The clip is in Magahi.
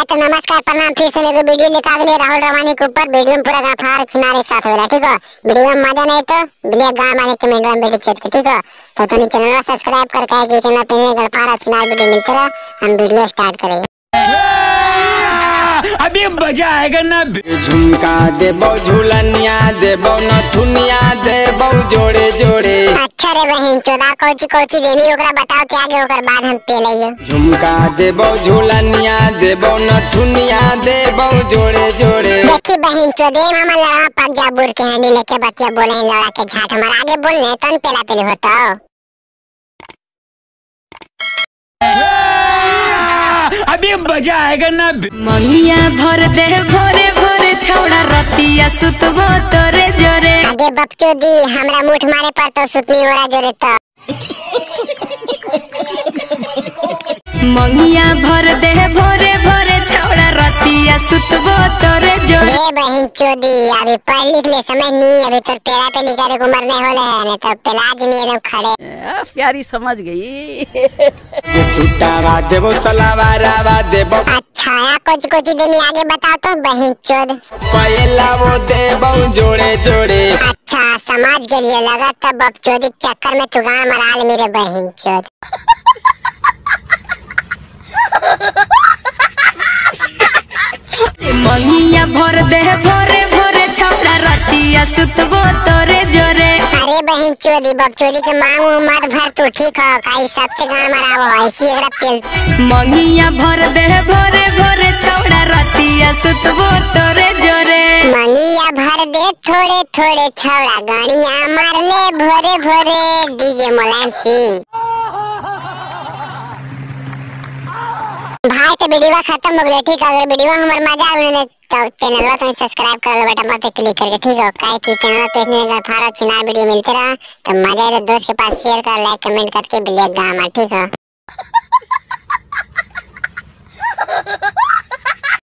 भाई तो नमस्कार प्रणाम, फिर से एगो वीडियो लेके आ गेलिए राहुल रवानी के ऊपर। वीडियो में पूरा गाफार छिनार एक साथ होला, ठीक हो। वीडियो में मजा नहीं तो बिलिया गांव मारे कमेंट में वीडियो चेक के, ठीक हो। तो तुम चैनल सब्सक्राइब करके के चैनल पे गलफार छिनार वीडियो मिलते रहा। हम वीडियो स्टार्ट करेंगे। अभी मजा आएगा ना। झुमका देबो झुलनिया देबो नथुनिया देबो जोड़े जोड़े। अच्छा रे बहन चोदा कोची कोची देनी ओकरा बताओ के आगे ओकर बाद हम पे लइयो। झुमका देबो झुलनिया देबो नथुनिया देबो जोड़े जोड़े। देखी बहन चोदे मामा लड़ा पक जा बुर के हनी लेके बतिया बोले लड़ा के झाट हमारा आगे बोलने तन पेला पेली होता। अभी मजा आएगा ना। मंगिया भर दे भोरे भोरे छौड़ा रतिया सुतबो तोरे जोरे। आगे बकचोदी हमरा मुठ मारे पर तो सुतनी ओरा जोरे तो। मंगिया भर दे भोरे भोरे छौड़ा रतिया सुतबो तोरे जोरे। ए बहन चोदी अभी पढ़ लिख ले समझ नहीं, अभी तो पेला पे लिखा रे उम्र नहीं होले है, नहीं तो पेलाज में एकदम खड़े। प्यारी समझ गई। सुटावा देबो सलावारावा देबो। अच्छा या कुछ कुछ देनी आगे बताओ तो बहन चोद। पहला वो देबो जोड़े जोड़े। अच्छा समाज के लिए लगा तब बकचोदी के चक्कर में तू गांव मराल मेरे बहन चोद। मंगिया भर दे भोरे भोरे छौड़ा रतिया सुतबो तोरे जोरे। अरे बहन चोदी बकचोदी के मांग मत भर तू, ठीक हो काई सबसे गांव मरावो ऐसी एकरा पेल। मंगिया भर दे भोरे भोरे छौड़ा रतिया सुतबो तोरे जोरे। मंगिया भर दे थोड़े थोड़े छौड़ा गाड़िया मार ले भोरे भोरे। डीजे मुलायम सिंह भाई तो वीडियो खत्म हो गया, ठीक है। अगर वीडियो हमार मजा आवे तो चैनल को सब्सक्राइब कर लो बटन पे क्लिक करके, ठीक हो। काहे कि चैनल पे इतने फारो छिनार वीडियो मिलते रहा तो मजा आए तो दोस्त के पास शेयर कर, लाइक कमेंट करके बिलिया गामा, ठीक हो।